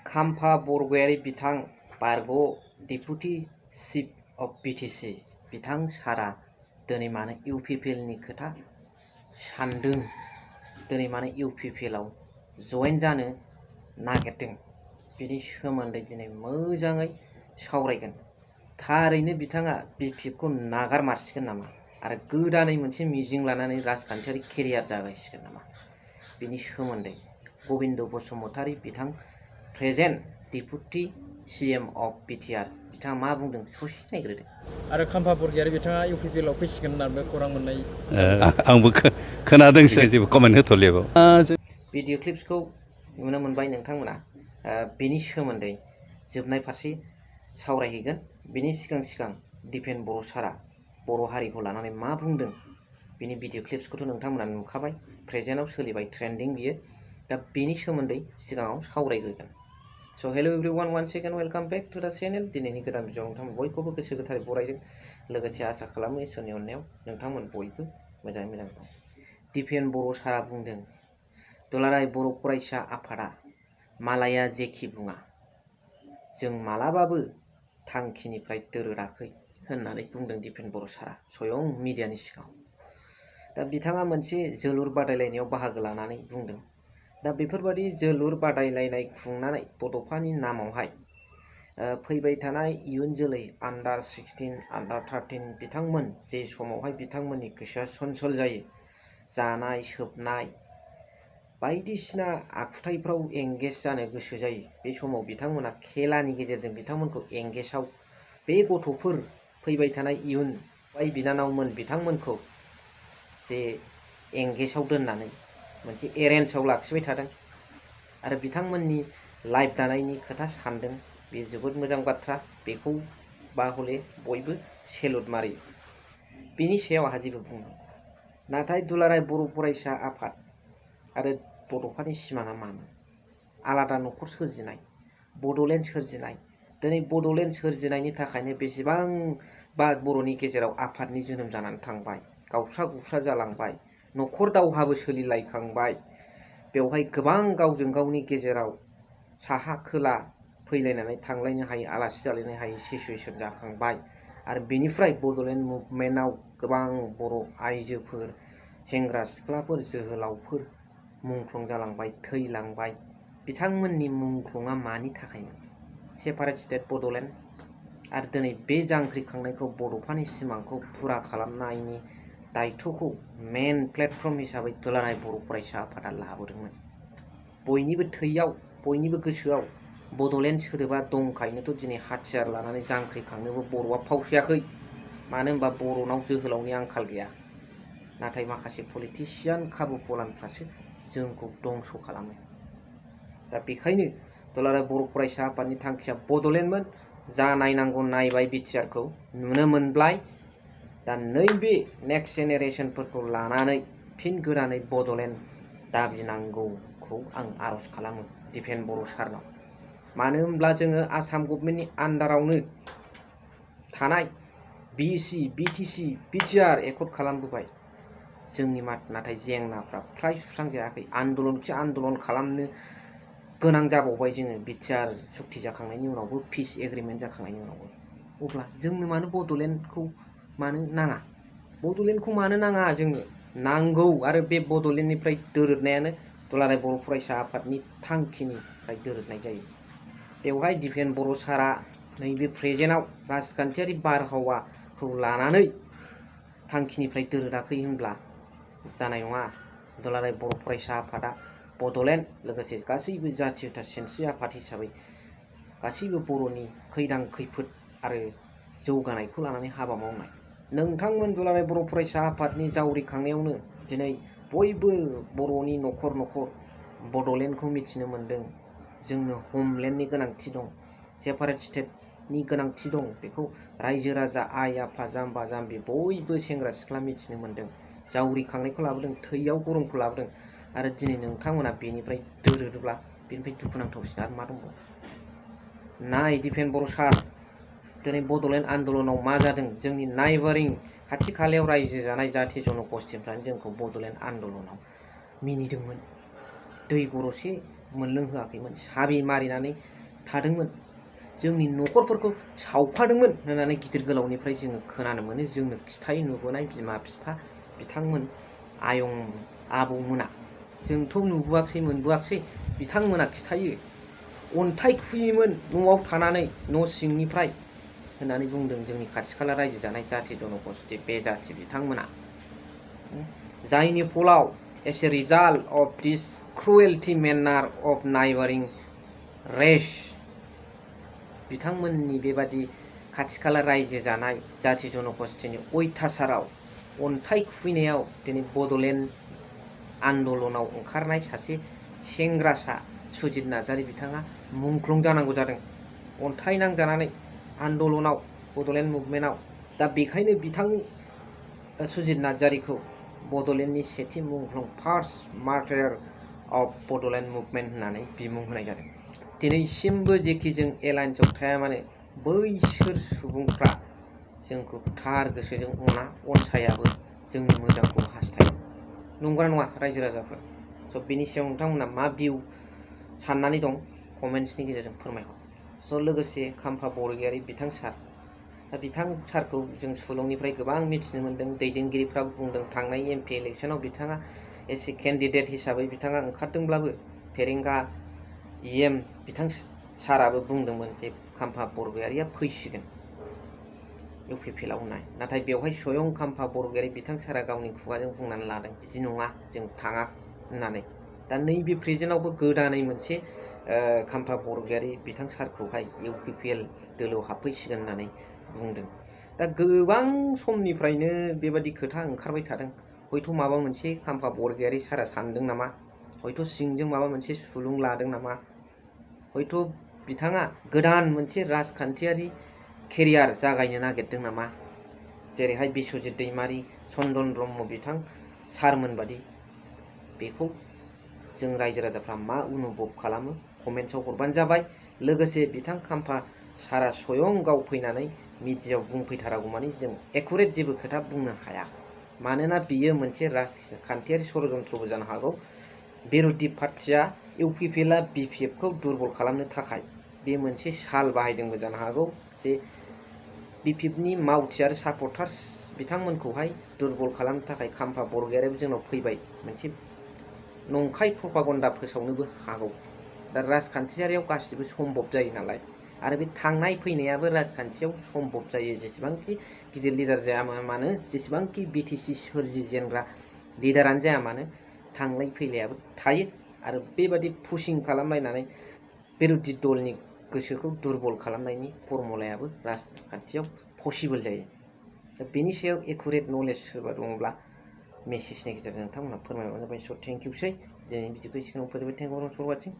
खाम्फा बरगयारि बिथां बारग' डेपुटि चिफ अफ बिटिसि बिथां सारा दिनै मानो इउपिपिएलनि खोथा सानदों, दिनै मानो इउपिपिएलआव जयेन जानो नागिरदों, बिनि सोमोन्दै दिनै मोजाङै सावरायगोन। थारैनो बिथाङा बिपिएफखौ नागारमारसिगोन नामा आरो गोदानै मोनसे मिजिं लानानै राजखान्थियारि केरियार जागायसिगोन नामा, बिनि सोमोन्दै गबिन्द बसुमतारी बिथां present deputy CM of BTR बिथाङा मा बुंदों ससे नायग्रोदो। आरो खाम्फा बरगयारि बिथाङा इउपिपिएलआव फैसिगोन होननानै खौरां मोननाय आंबो खोनादोंसो, जेबो कमेन्ट होथ'लिया बाव। भिडिअ क्लिप्सखौ नुनो मोनबाय नोंथांमोना, बेनि सोमोन्दै जोबनाय फारसे सावरायहैगोन। बिनि सिगां दिपेन बर' सारा बर' हारिखौ लानानै मा बुंदों, बिनि भिडिअ क्लिप्सखौथ' नोंथांमोना नुखाबाय, प्रेजेन्टआव सोलिबाय ट्रेन्डिं बियो। दा बेनि सोमोन्दै सिगाङाव सावरायग्रोगोन। So' hello' everyone, one second welcome back to the channel. दिनैनि गोदान भिडिअ नोंथांमोन बयखौबो गोसो गोथारै बरायदों, लोगोसे आसा खालामो इसोरनि अननायाव नोंथांमोन बयबो मोजाङै मोजां दं। दिपेन बर' सारा बुंदों, दुलाराय बर' फरायसा आफादा मालाया जेखि बुङा जों मालाबाबो थांखिनिफ्राय दोरोदाखै होननानै बुंदों दिपेन बर' सारा स्वयं मिडियानि सिगाङाव। दा बिथाङा मोनसे जोलुर बादायलायनायाव बाहागो लानानै बुंदों, दा बेफोरबादि जोलुर बादायलायनाय खुंनानै बड'फानि नामावहाय फैबाय थानाय इयुन जोलै आन्डार 16, आन्डार 13 बिथांमोन जे समावहाय बिथांमोननि गोसोआ सनसल जायो, जानाय सोबनाय बायदिसिना आखुथायफ्राव एंगेज जानो गोसो जायो, बे समाव बिथांमोना खेलानि गेजेरजों बिथांमोनखौ एंगेजआव, बे गथ'फोर फैबाय थानाय इयुन बाय बिनानावमोन बिथांमोनखौ जे एंगेजआव दोननानै मोनसे एरेन्जआव लाखिबाय थादों आरो बिथांमोननि लाइफ दानायनि खोथा सानदों, बे जोबोद मोजां बाथ्रा। बेखौ बा हले बयबो सेलुट मारियो, बिनि सायाव आंहा जेबो बुङा। नाथाय दुलाराय बर' फरायसा आफाद आरो बड'फानि सिमाङा मामोन? आलादा न'खर सोरजिनाय, बड'लेण्ड सोरजिनाय। दिनै बड'लेण्ड सोरजिनायनि थाखायनो बेसेबांबा बर'नि गेजेराव आफादनि जोनोम जानानै थांबाय, गावस्रा गुस्रा जालांबाय, न'खर दावहाबो सोलिलायखांबाय, बेवहाय गोबां गावजों गावनि गेजेराव साहा खोला फैलायनानै थांलायनो हायै, आलासि जालायनो हायै सिचुवेसन जाखांबाय। आरो बेनिफ्राय बड'लेण्ड मुभमेन्टआव गोबां बर' आइजोफोर, सेंग्रा सिख्लाफोर, जोहोलावफोर मुंख्लं जालांबाय, थैलांबाय। बिथांमोननि मुंख्लंआ मानि थाखायमोन? Separate state Bodoland. आरो दिनै बे जांख्रिखांनायखौ बड'फानि सिमांखौ फुरा खालामनायनि दायथ'खौ मेन प्लेटफर्म हिसाबै दुलाराय बर' फरायसा आफादा लाबोदोंमोन। बयनिबो थैयाव, बयनिबो गोसोआव बड'लेण्ड सोदोबा दंखायनोथ' दिनै हाथियार लानानै जांख्रिखांनोबो बर'आ फावसायाखै। मानो होनबा बर'नाव जोहोलावनि आंखाल गैया। नाथाय माखासे पलिटिसियान खाबु फलानफ्रासो जोंखौ दंस' खालामो। दा बेखायनो दुलाराय बर' फरायसा आफादनि थांखिया बड'लेण्डमोन। जा नायनांगौ नायबाय बिटिआरखौ, नुनो मोनबाय। दा नैबे नेक्स्ट जेनेरेसनफोरखौ लानानै फिन गोदानै बड'लेण्ड दाबिनांगौखौ आं आर'ज खालामो दिपेन बर' सारनाव। मानो होनब्ला जोङो आसाम गभर्नमेन्टनि आन्डारावनो थानाय बिसि, बिटिसि, बिटिआर एकर्ड खालामबोबाय। जोंनि नाथाय जेंनाफ्रा फ्राय सुस्रांजायाखै। आन्दलनखि आन्दलन खालामनो गोनां जाबावबाय जोङो बिटिआर सुक्ति जाखांनायनि उनावबो, पिस एग्रिमेन्ट जाखांनायनि उनावबो। अब्ला जोंनो मानो बड'लेण्डखौ मानो नाङा? बड'लेण्डखौ मानो नाङा? जोंनो नांगौ। आरो बे बड'लेण्डनिफ्राय दोरोदनायानो दुलाराय बर' फरायसा आफादनि थांखिनिफ्राय दोरोदनाय जायो। बेवहाय दिपेन बर' सारा नैबे प्रेजेन्टआव राजखान्थियारि बारहावाखौ लानानै थांखिनिफ्राय दोरोदाखै होनब्ला जानाय नङा। दुलाराय बर' फरायसा आफादा बड'लेण्ड लोगोसे गासैबो जाथियता सिनस्रि आफाद हिसाबै गासैबो बर'नि खैदां खैफोद आरो जौगानायखौ लानानै हाबा मावनाय। नोंथांमोन दुलाराय बर' फरायसा आफादनि जावरिखांनायावनो दिनै बयबो बर'नि न'खर न'खर बड'लेण्डखौ मिथिनो मोन्दों। जोंनो हमलेण्डनि गोनांथि दं, सेपारेट स्टेटनि गोनांथि दं। बेखौ रायजो राजा, आइ आफा, जाम्बा जाम्बि बयबो सेंग्रा सिख्ला मिथिनो मोन्दों। जावरिखांनायखौ लाबोदों, थैयाव गरमखौ लाबोदों। आरो दिनै नोंथांमोना बेनिफ्राय दोरोदोब्ला बेनिफ्राय दुखुनांथावसिन आरो मा दंबावो? नाय दिपेन बर' सार, दिनै बड'लेण्ड आन्दलनाव मा जादों? जोंनि नाइबारिं खाथि खालायाव रायजो जानाय जाथि जन'गस्थिफ्रानो जोंखौ बड'लेण्ड आन्दलनाव मिनिदोंमोन। दै गरदसे मोनलोंहोआखैमोन, साबि मारिनानै थादोंमोन, जोंनि न'खरफोरखौ सावफादोंमोन होननानै गिदिर गोलावनिफ्राय जोङो खोनानो मोनो, जोंनो खिथायो नुबोनाय बिमा बिफा बिथांमोन आयं आबौमोना। जोंथ' नुबोआखिसै मोनबोआखिसै, बिथांमोना खिथायो। अन्थाइ खुयोमोन न'आव थानानै न' सिंनिफ्राय होननानै बुंदों जोंनि खाथि खाला रायजो जानाय जाथि जन'गस्टि बे जाथि बिथांमोना। जायनि फलाव as a result of this cruelty manner of नाइबारिं रेस, बिथांमोननि बेबादि खाथि खाला रायजो जानाय जाथि जन'गस्टिनि अयथासाराव, अन्थाइ खुबैनायाव दिनै बड'लेण्ड आन्दलनाव ओंखारनाय सासे सेंग्रासा सुजित नार्जारी बिथाङा मुंख्लं जानांगौ जादों, अन्थाइ नांजानानै आन्दलनाव बड'लेण्ड मुभमेन्टआव। दा बेखायनो बिथां सुजित नार्जारीखौ बड'लेण्डनि सेथि मुंख्लं फार्स्ट मार्टायर अफ बड'लेण्ड मुभमेन्ट होननानै बिमुं होनाय जादों। दिनैसिमबो जेखि जों एलायन्सआव थाया मानो, बैसोर सुबुंफ्रा जोंखौ थार गोसोजों अना, अनसायाबो, जोंनि मोजांखौ हास्थाया। नंगौना नङा रायजो राजाफोर? स' बेनि सायाव नोंथांमोना मा भिउ साननानै दं कमेन्ट्सनि गेजेरजों फोरमायहर। स' लोगोसे खाम्फा बरगयारी बिथां सार, दा बिथां सारखौ जों सुलुंनिफ्राय गोबां मिथिनो मोन्दों, दैदेनगिरिफ्राबो बुंदों थांनाय MP इलेक्सनाव बिथाङा एसे केन्डिडेट हिसाबै बिथाङा ओंखारदोंब्लाबो फेरेंगा EM बिथां साराबो बुंदोंमोन जे खाम्फा बरगयारीया फैसिगोन UPPL होननाय। नाथाय बेवहाय स्वयं खाम्फा बरगयारी बिथां सारा गावनि खुगाजों बुंनानै लादों बिदि नङा जों थाङा होननानै। दा नैबे प्रेजेन्टआवबो गोदानै मोनसे खाम्फा बरगयारी बिथां सारखौहाय UPPL दोलोआव हाबफैसिगोन होननानै बुंदों। दा गोबां समनिफ्रायनो बेबादि खोथा ओंखारबाय थादों, हयथ' माबा मोनसे खाम्फा बरगयारी सारा सानदों नामा, हयथ' सिंजों माबा मोनसे सुलुं लादों नामा, हयथ' बिथाङा गोदान मोनसे राजखान्थियारि केरियार जागायनो नागिरदों नामा, जेरैहाय बिस्वजित दैमारी, चन्दन ब्रह्म बिथां सारमोन बादि। बेखौ जों रायजो राजाफ्रा मा अनुभब खालामो कमेन्ट्सआव हरबानो जाबाय। लोगोसे बिथां खाम्फा सारा स्वयं गाव फैनानै मिडियायाव बुंफैथारागौमानि जों एकुरेट जेबो खोथा बुंनो हाया, मानोना बियो मोनसे राजखान्थियारि षड़यन्त्रबो जानो हागौ। बिर'धि पार्टिया UPPLआ BPFखौ दुरबल खालामनो थाखाय बे मोनसे साल बाहायदोंबो जानो हागौ, जे BPFनि मावथि आरो सापर्टार्स बिथांमोनखौहाय दुरबल खालामनो थाखाय खाम्फा बरगयारीयाबो जोंनाव फैबाय, मोनसे नंखाय प्रपागन्डा फोसावनोबो हागौ। दा राजखान्थियारियाव गासिबो सम्भब जायो नालाय, आरो बे थांनाय फैनायाबो राजखान्थियाव सम्भब जायो, जेसेबांखि गिदिर लिडार जाया मानो, जेसेबांखि BTC सोरजिजेनग्रा लिडारानो जाया मानो, थांलाय फैलायाबो थायो। आरो बेबादि पुशिं खालामलायनानै बिर'धि दलनि गोसोखौ दुरबल खालामनायनि फर्मुलायाबो राजखान्थियाव पसिबल जायो। दा बेनि सायाव एकुरेट नलेज सोरबा दङब्ला मेसेजनि गेजेरजों नोंथांमोनहा फोरमायबानो जाबाय। स' थेंक इउसै, दिनै बिदिखौ सिगाङाव फोजोबबाय। Thank you for वाचिं।